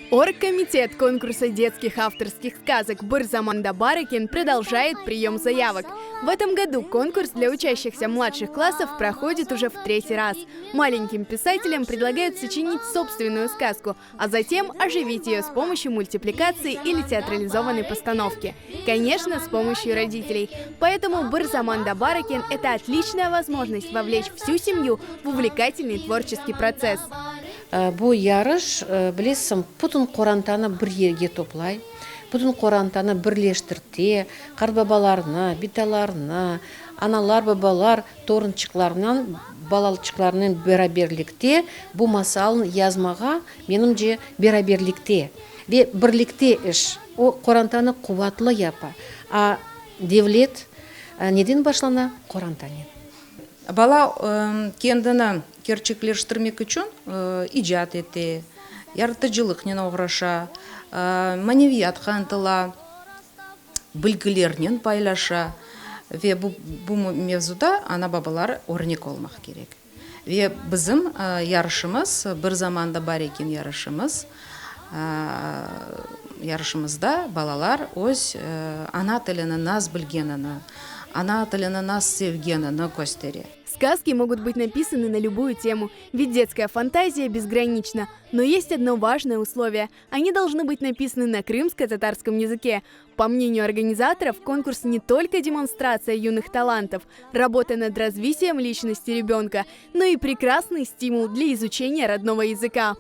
Оргкомитет конкурса детских авторских сказок «Bir zamanda bar eken» продолжает прием заявок. В этом году конкурс для учащихся младших классов проходит уже в третий раз. Маленьким писателям предлагают сочинить собственную сказку, а затем оживить ее с помощью мультипликации или театрализованной постановки. Конечно, с помощью родителей. Поэтому «Bir zamanda bar eken» – это отличная возможность вовлечь всю семью в увлекательный творческий процесс. Bu yarış, bilesiñ, bütün qorantanı bir yerge toplay, bütün qorantanı birleştirte, qartbabalarnı, bitalarnı, analar, babalar torunçıqlarınan, balaçıqlarınen beraberlikte bu masalnı yazmağa, menimce, beraberlikte ve birlikte iş, o qorantanı quvatlı yapa. A devlet neden başlana? Qorantanen. Bala kendini kerçekleştirmek içün icat ete, yaratıcılıqnen oğraşa, maneviyatqa ıntıla, bilgilernen paylaşa ve bu mevzuda ana-babalar örnek olmaq kerek. Ve bizim yarışımız, Bir zamanda bar eken yarışımız, yarışımızda balalar öz ana tilini nas bilgenini, ana tilini nas sevgenini köstere. Сказки могут быть написаны на любую тему, ведь детская фантазия безгранична. Но есть одно важное условие. Они должны быть написаны на крымско-татарском языке. По мнению организаторов, конкурс не только демонстрация юных талантов, работа над развитием личности ребенка, но и прекрасный стимул для изучения родного языка.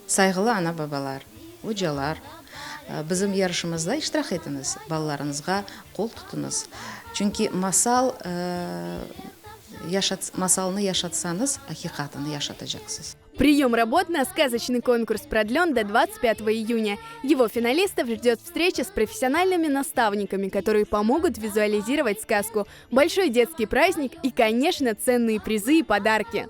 Sayğılı ana-babalar, ocalar, bizim yarışımızda iştirak etiñiz, balalarıñızğa qol tutuñız. Çünki masal masalnı yaşatsañız, aqiqatını yaşatacaqsız. Прием работ на сказочный конкурс продлен до 25 июня. Его финалистов ждет встреча с профессиональными наставниками, которые помогут визуализировать сказку, большой детский праздник и, конечно, ценные призы и подарки.